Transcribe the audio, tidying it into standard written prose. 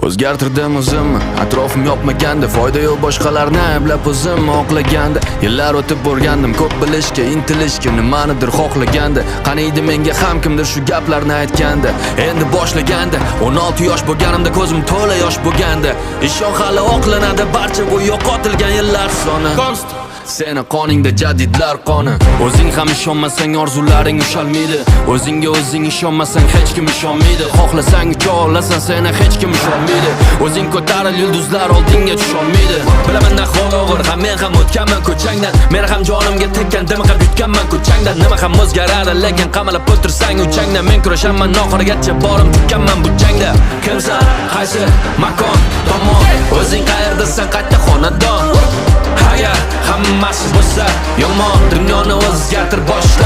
O'zgartirdim o'zimni, atrofim yopmaganda. Foyda yo'q boshqalarni ayblab o'zimni oqlaganda. Yillar o'tib o'rgandim ko'p bilishga, intilishga, nimanidir xohlaganda. Qaniydi menga ham kimdir shu gaplarni aytganda. Endi boshlaganda 16 yosh bo'lganimda ko'zim to'la yosh bo'lganda. Ishon, hali oqlanadi barcha bu yo'qotilgan yillar soni. Seni qoningda jadidlar qoni. O'zing ham ishonmasang, orzularing ushalmaydi. O'zingga o'zing ishonmasang, hech kim ishonmaydi. Xohlasang ucha olasan, seni hech kim usholmaydi. O'zing ko'taril, yulduzlar oldinga tusholmaydi. Bilaman ahvol og'ir ham, men ham o'tganman ko'changdan. Men ham jonimga tekkan, dimiqib yutganman ko'changdan. Nima ham o'zgaradi, lekin qamalib o'tirsang uchangdan. Men kurashaman oxirigacha, borim tukkanman bu jangda. Kimsan, qaysi makon tomon? O'zing qayerdasan, qayerda xonadon? Agar hammasi bo'lsa yomon, dunyoni o'zgartir boshla.